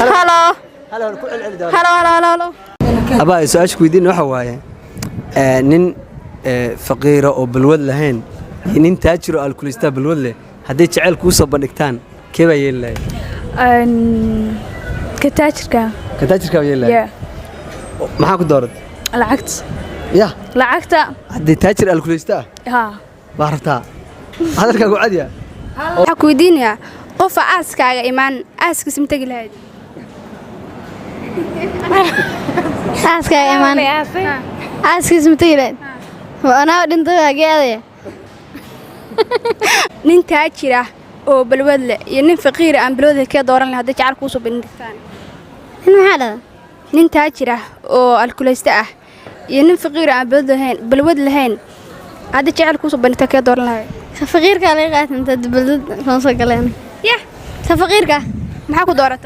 Hello. Hello ku celceli doona. Hello, hello, hello, hello. Abaa, su-aasha ku weydiin waxa waaye nin faqiira oo balwad lahayn iyo nin taajir oo alkulistaa balwad leh hadday jacayl kuu soo bandhigtaan, kee baa yeeli lahayd? Ka taajirka. Ka taajirkaa baa yeeli lahayd? Yeah. Maxaa ku dooratay? Lacagta. Ya? Lacagta. Haddii taajir alkulista ah Ha. baa rabtaa, hadalkaagu cadiya. Waxaa ku weydiinayaa, qofa aaskaaga imaan, aaskiisa ma tegi lahayd? Aaskaaga imaan, aaskiis ma tegi lahayd? Anaa dhintay waa geedaya. Nin taajir ah oo balwad leh iyo nin faqiir ah aan balwad leh, kee dooran lahayd hadday jacayl kuu soo bandhigtaan? Nin maxaa dhada? Nin taajir ah oo alkulayste ah iyo nin faqiir ah aan balwad lahayn hadday jacayl kuu soo bandhigtaan, kee dooran lahayd? Faqiirkaa laga qaata inta balwad noo soo galeen. Yah. Ka faqiirka. Maxaa ku doorataa?